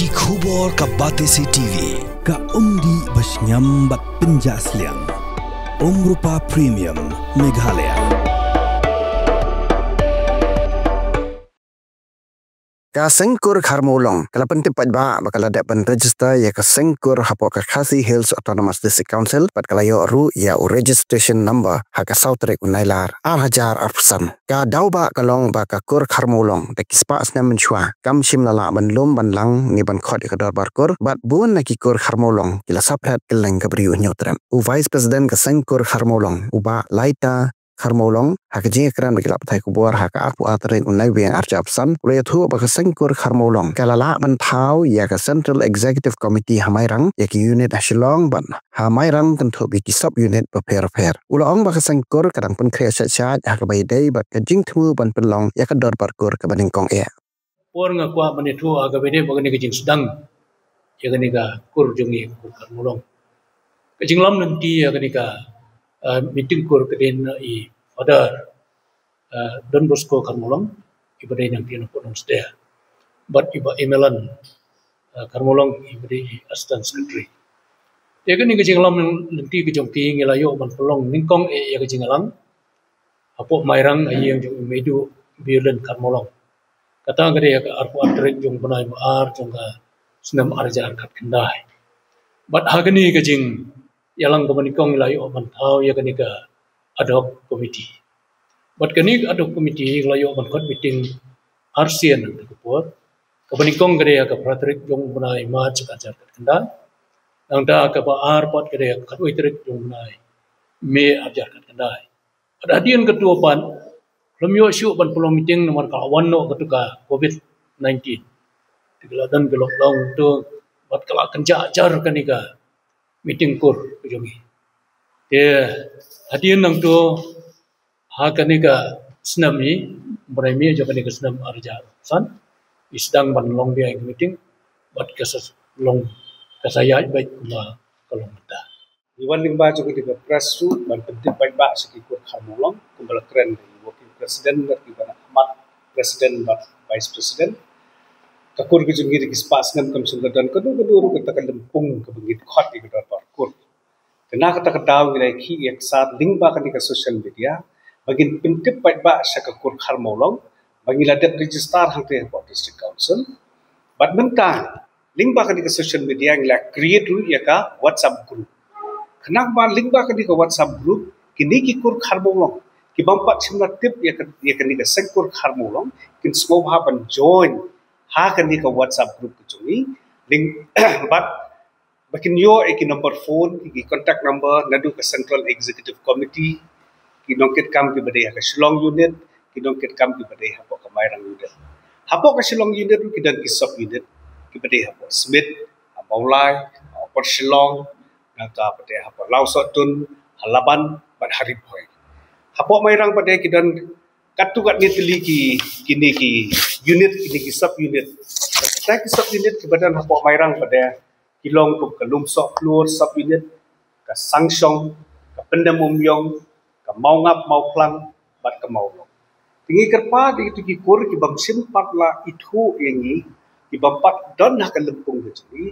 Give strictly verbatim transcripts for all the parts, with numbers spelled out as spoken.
Ki khubor ka Batesi T V. Ka umdih ba shngiam bad pynjah sliang. Umrupa Premium Meghalaya. Ka Seng Kur Kharmulong ka la pyntip paidbah ba ka la dep ban register ïa ka Seng Kur hapoh ka Khasi Hills Autonomous District Council bad ka la ïoh ruh ïa u registration number ha ka saw tarik u Nailar ar hajar arphew san. Ka daw ba ka long ba ka Kur Kharmulong da ki spah snem mynshuwa kam shym la lah ban lum ban lang ne ban khot ïa ka dorbar kur bad bun na ki Kur Kharmulong ki la sah phet kylleng ka briew Hynñiewtrep. U Vice President ka Seng Kur Kharmulong u Bah Laita Kharmulong ha ka jingïakren bad ki lad pathai khubor ha ka arphew ar tarik u Naiwieng ar hajar arphew san u la ïathuh ba ka Seng Kur Kharmulong ka la lah ban thaw ïa ka Central Executive Committee ha Mairang, ïa ki unit ha Shillong bad ha Mairang kynthup ïa ki sub unit bapher bapher. U la ong ba ka Seng Kur ka dang pynkhreh shait shait ha kaba ïadei bad ka jingthmu ban pynlong ïa ka dorbar kur kaba nyngkong eh. Por nga kwah ban ïathuh ha kaba ïadei bad kane ka jingsdang ïa kane ka kur jong ngi, ka Kur Kharmulong. Ka jinglam lynti ïa kane ka, ah, meeting kur ka dei na i Father, ah, Don Bosco Kharmulong, i ba dei nangtei na Port Nongstoiñ, bad i Bah Emelan, ah, Kharmulong, i ba dei i Assistant Secretary. Te kane ka jinglam lynti ka jong ki ngi la ïoh ban pynlong nyngkong eh ïa ka jingïalang hapoh Mairang ha ïing jong i Meidu Biolin Kharmulong. Kata ka dei ha ka arphew ar tarik jong u bnai ba ar jong ka snem ar hajar khatkhyndai. Bad ha kane ka jingïalang kaba nyngkong ngi la ïoh ban thaw ïa kane ka ad hoc committee. Bad kane ka ad hoc committee la ïoh ban khot meeting arsien ha kata ka por. Kaba nyngkong ka dei ha ka phra tarik jong u bnai March ar hajar khatkhyndai. Nangta kaba ar pat ka dei ha ka khatwei tarik jong u bnai May ar hajar khatkhyndai. Bad hadien katto pat, lym ïoh shuh ban pynlong meeting namar ka la wan noh katto ka covid nineteen. Te ka la don ka lockdown to, bad ka la kynjah jar kane ka meeting kur ka jong ngi. Te hadien nangto ha kane ka snem hi, bnai May jong kane ka snem ar hajar arphew san, i sdang ban long biang ka meeting, bad ka sa long, ka sa ïaid beit kumba ka long mynta. Ngi wan lyngba jong kane ka press ruh ban pyntip paidbah sha ki Kur Kharmulong kumba la kren da i Working President bad kiba na khmat President bad Vice President. Ka kur ka jong ngi da ki spah snem kam shym la don kano kano ruh kata ka lympung kaba ngin khot ïa ka dorbar kur. Te na kata ka daw ngi la ïakhih ïa ka sar lyngba kane ka social media ba ngin pyntip paidbah sha ka Kur Kharmulong ba ngi la dep register hangtei hapoh District Council. Bad mynta lyngba kane ka social media ngi la create ruh ïa ka WhatsApp group. Khnang ba lyngba kane ka WhatsApp group kine ki Kur Kharmulong ki bym pat shym la tip ïa ka, ïa kane ka Seng Kur Kharmulong kin sngewbha ban join ha kane ka WhatsApp group ka jong ngi. Lyng-, bad ba kin ïoh ïa ki number phone, ki contact number naduh ka Central Executive Committee, ki nongkitkam kiba dei ha ka Shillong unit, ki nongkitkam kiba dei hapoh ka Mairang unit. Hapoh ka Shillong unit ruh ki don ki sub unit kiba dei hapoh Smit, ha Mawlai, ha Upper Shillong, nangta pat hapoh Lawsohtun, ha Laban bad ha Ri Bhoi. Hapoh Mairang pat ki don katto katne tylli ki, kine ki unit, kine ki sub unit. Kita ki sub unit kiba don hapoh Mairang pat ki long kum ka Lumsohkhlur sub unit, ka Sangshong, ka Pyndem Umïong, ka Mawngap Mawphlang bad ka Mawlong. Te ngi kyrpad ïa kito ki kur ki bym shym pat la ithuh ïa ngi, ki bym pat don ha ka lympung ka jong ngi,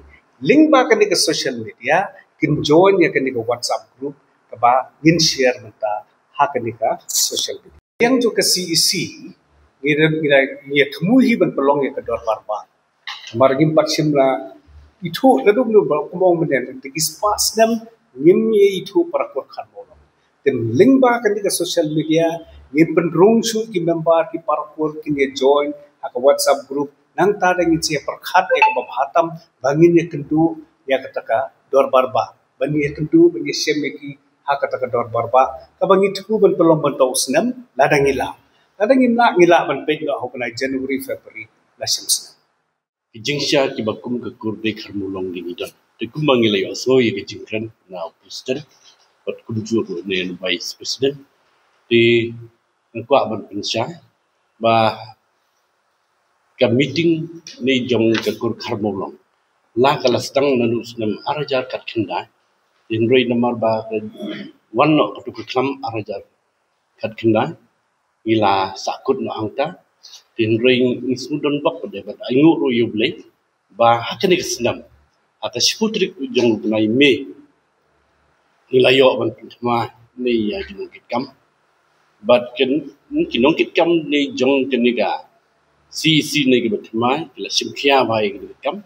lyngba kane ka social media kin join ïa kane ka WhatsApp group kaba ngin share mynta ha kane ka social media. Ïa jong ka C E C ngi, ngi, ngi thmu hi ban pynlong ïa ka dorbar bah. Namar ngim pat shym la ithuh naduh naduh ba kum ong mynne, te ki spah snem ngim ïa ithuh para kur Kharmulong. Te lyngba kane ka social media ngin pynrung shuh ki member ki para kur kin ïa join ha ka WhatsApp group, nangta da ngin sa ïa pyrkhat ïa kaba bha tam ba ngin ïa kynduh ïa kata ka dorbar bah, ban ïa kynduh ban ïa shem ïa ki ha kata ka dorbar bah kaba ngi thmu ban pynlong ban tau snem. Lada ngi lah, lada ngim lah, ngi lah ban peit noh ha u bnai January, February la shem snem. Ki jingshai kiba kum ka kur dei Kharmulong dei ngi don. Te kumba ngi la ïohsngew ïa ka jingkren na u President bad kumjuh ruh na u Vice President, te nga kwah ban pynshai ba ka meeting ne jong ka kur Kharmulong la ka la sdang naduh snem ar hajar khatkhyndai. Hynrei namar ba ka wan noh katto ka khlam ar hajar khatkhyndai, ngi la sahkut noh hangta. Hynrei ngi sngewdon bok pat de, bad ainguh ruh ïa U Blei ba ha kane ka snem, ha ka shiphew tarik jong u bnai May, ngi la ïoh ban pynthymmai ne ïa ki nongkitkam. Bad kin, ki nongkitkam ne jong kane ka C E C ne ki ba thymmai, ki la shim khia bha ïa ki nongkitkam.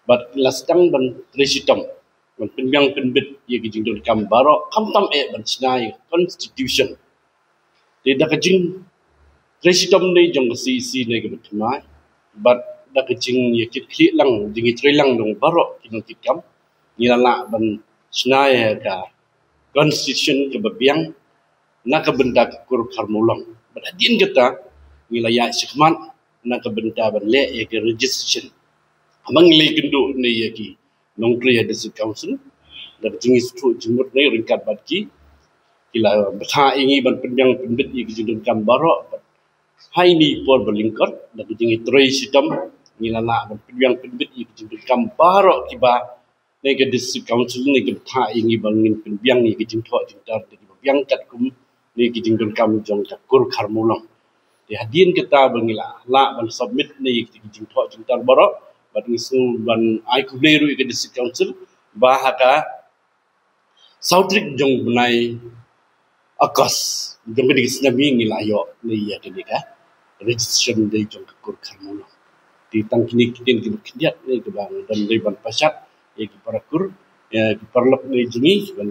Bad ki la sdang ban trei shitom, ban pynbiang pynbit ïa ki jingdonkam baroh, khamtam eh ban shna ïa ka constitution. Te da ka jingtrei shitom ne jong ka C E C ne ki ba thymmai, bad da ka jingïakhih lang, jingïatreilang jong baroh ki nongkitkam, ngi la lah ban shna ïa ka constitution ka ba biang na ka bynta ka kur Khar Mawlong. Bad hadien kata, ngi la ïaid shakhmat na ka bynta ban leh ïa ka registration. Haba ngi la ïakynduh ne ïa ki nongtrei ha District Council, da ka jingïasyrdoh jingmut ne ryngkat bad ki, ki la bthah ïa ngi ban pynbiang pynbit ïa ki jingdonkam baroh. Bad ha ine i por ba lyngkot, da ka jingïatrei shitom, ngi la lah ban pynbiang pynbit ïa ki jingdonkam baroh kiba ne ka District Council ne ki bthah ïa ngi ba ngin pynbiang ïa ki jingthoh jingtar, ki ba biang katkum ne ki jingdonkam jong ka kur Khar Mawlong. Te hadien kata ba ngi la lah ban submit ne ïa ki jingthoh jingtar baroh, bad ngi sngew ban ai khublei ruh ïa ka District Council ba ha ka saw tarik jong u bnai August jong kane ka snem hi ngi la ïoh ne ïa kane ka registration day jong ka kur Khar Mawlong. Te tang kine ki ktien ki ba khyndiat ne ki ba ngi don dei ban pashat ïa ki para kur, ïa ki paralok ne jong ngi ban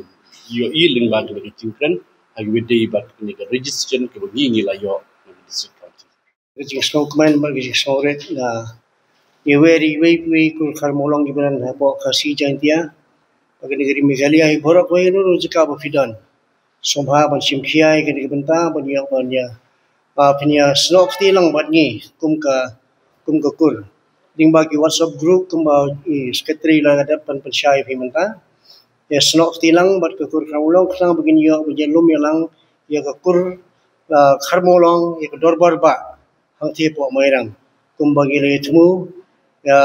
ïohi lyngba kane ka jingkren ha kiwei de bad kane ka registration kaba ngi ngi la ïoh na ka District Council. Ka jingsngewkmen bad ka jingsngewrit na iwei iwei iwei kur Khar Mawlong kiba don hapoh Khasi Jaintia, bad kane ka ri Meghalaya hi baroh kawei ruh ruh jaka ba phi don. Sngewbha ban shim khia ïa kane ka bynta ban ïa ban ïa, ah, phin ïa snoh kti lang bad ngi kum ka, kum ka kur. Lyngba ki WhatsApp group kumba i secretary la dep ban pynshai phi mynta. Ïa snoh kti lang bad ka kur Khar Mawlong khnang ba ngin ïoh ba ïalum ïalang ïa ka kur, ah, Khar Mawlong, ïa ka dorbar bah hangtei hapoh Mairang. Kumba ngi la ïathuh, ïa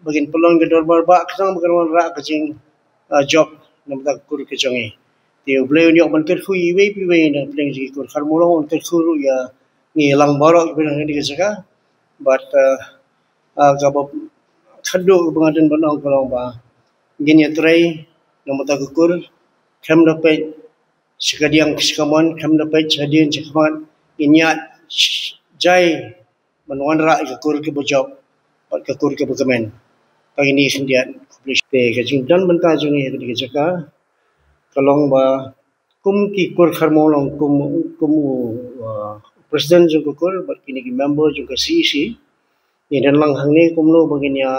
ba ngin pynlong ka dorbar bah khnang ba kan wanrah ka jing, ah, jop na ka bynta ka kur ka jong ngi. Te U Blei un ïoh ban kyrkhu ïa iwei pa iwei na pdeng jong ka kur Khar Mawlong, un kyrkhu ruh ïa ngi lang baroh kiba don ha kane ka jaka. Bad, ah, ah, kaba khadduh kaba nga don ban ong ka long ba ngin ïatrei na ka bynta ka kur, khlem da peit sha kadiang sha kamon, khlem da peit sha hadien sha khmat, ngin ïaid jai ban wanrah ïa ka kur kaba jop bad ka kur kaba kmen. Tang ine khyndiat, khublei shibun. Te ka jingdon bynta jong ngi ha kane ka jaka ka long ba kum ki kur Khar Mawlong, kum, kum u, uh, president jong ka kur bad kine ki member jong ka C E C, ngi don lang hangne kumno ba ngin ïa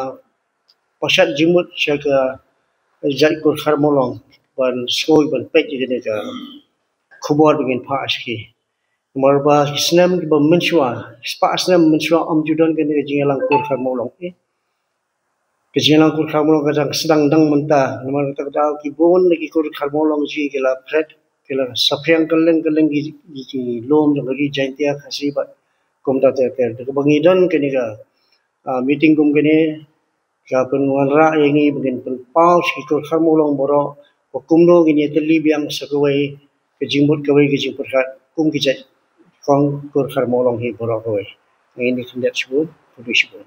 pashat jingmut sha ka jait kur Khar Mawlong ban sngewbha ban peit ïa kane ka khubor ba ngin phah sha ki. Namar ba ki snem kiba mynshuwa, spah snem mynshuwa ym ju don kane ka jingïalang kur Khar Mawlong, eh. Ka jingïalang kur Khar Mawlong ka dang sdang dang mynta. Namar kata ka daw ki bun na ki kur Khar Mawlong jong ngi ki la phred, ki la saphriang kylleng kylleng ki, ki, ki lum jong ka ri Jaintia Khasi bad kumta ter ter. Te kaba ngi don kane ka, ah, meeting kum kane, ka pynwanrah ïa ngi ba ngin pynpaw sha ki kur Khar Mawlong baroh ba kumno ngin ïatylli biang sa kawei ka jingmut, kawei ka jingpyrkhat kum ki jait kong kur Khar Mawlong hi baroh kawei. Ngi ïa khyndiat shibun, khublei shibun.